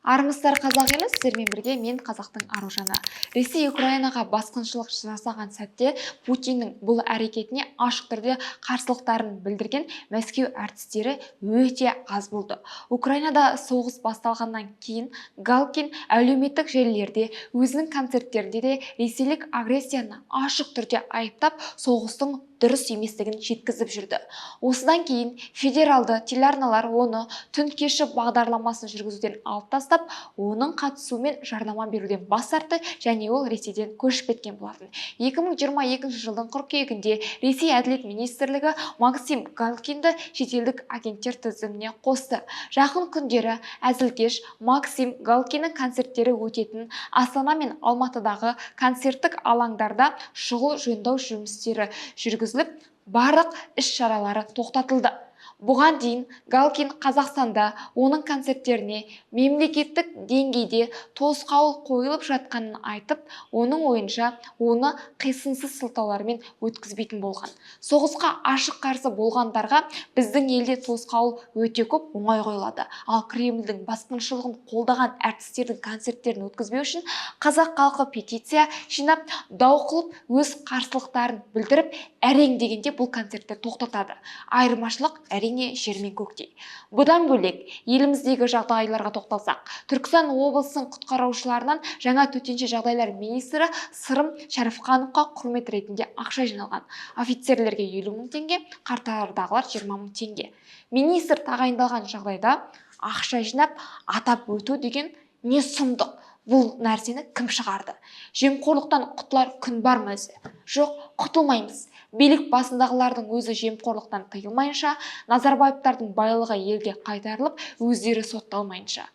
Армысыздар, қазақ елі! Сіздермен бірге мен, қазақтың Аружаны. Ресей Украинаға басқыншылық жасаған сәтте Путиннің бұл әрекетіне ашық түрде қарсылықтарын білдірген Мәскеу әртістері өте аз болды. Украинада соғыс басталғаннан кейін Галкин әлеуметтік желілерде, өзінің концерттерінде де ресейлік агрессияны ашық түрде айыптап, соғыстың дұрыс еместігін жеткізіп жүрді. Осыдан кейін федералды телеарналар оны «Түн кеші» бағдарламасын жүргізуден алып тастап, оның қатысуымен жарнама беруден бас тартты және ол Ресейден көшіп кеткен болатын. 2022 жылдың қыркүйегінде Ресей әділет министрлігі Максим Галкинді шетелдік агенттер тізіміне қосты. Жақын күндері әзілкеш Максим Галкиннің концерттері өтетін Астана мен Алматыдағы концерттік алаңдарда шұғыл жөндеу жұмыстары жүргізіліп, барлық іс-шаралары тоқтатылды. Бұған дейін Галкин Қазақстанда оның концерттеріне мемлекеттік деңгейде тосқауыл қойылып жатқанын айтып, оның ойынша, оны қисынсыз сылтаулармен өткізбейтін болған. Соғысқа ашық қарсы болғандарға біздің елде тосқауыл өте көп, оңай қойылады. Ал Кремльдің басқыншылығын қолдаған әртістердің концерттерін өткізбеу үшін қазақ халқы петиция жинап, дау қылып, өз қарсылықтарын білдіріп, әрең дегенде бұл концертті тоқтатады. Айырмашылық, әрине, жер мен көктей. Бұдан бөлек, еліміздегі жағдайларға тоқталсақ, Түркістан облысының құтқарушыларынан жаңа төтенше жағдайлар министрі Сырым Шәріпхановқа құрмет ретінде ақша жиналған. Офицерлерге 50 000 теңге, қатардағылар 20 000 теңге. Министр тағайындалған жағдайда ақша жинап, атап өту деген не сұмдық? Бұл нәрсені кім шығарды? Жемқорлықтан құтылар күн бар ма өзі? Жоқ, құтылмаймыз. Билік басындағылардың өзі жемқорлықтан тыйылмайынша, Назарбаевтардың байлығы елге қайтарылып, өздері сотталмайынша.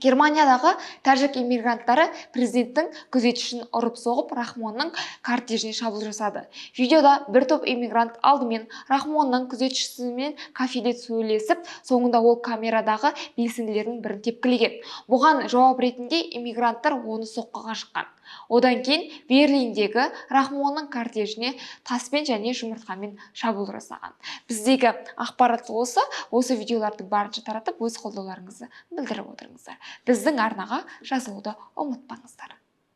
Германиядағы тәжік иммигранттары президенттің күзетшісін ұрып соғып, Рахмонның кортежіне шабуыл жасады. Видеода бір топ иммигрант алдымен Рахмонның күзетшісімен кафеде сөйлесіп, соңында ол камерадағы белсенділердің бірін тепкілеген. Бұған жауап ретінде иммигранттар оны соққыға жыққан. Одан кейін Берлиндегі Рахмонның кортежіне таспен және жұмыртқамен шабуыл жасаған. Біздегі ақпарат осы. Осы видеоларды барынша таратып, өз қолдауларыңызды білдіріп отырыңыздар. Біздің арнаға жазылуды ұмытпаңыздар.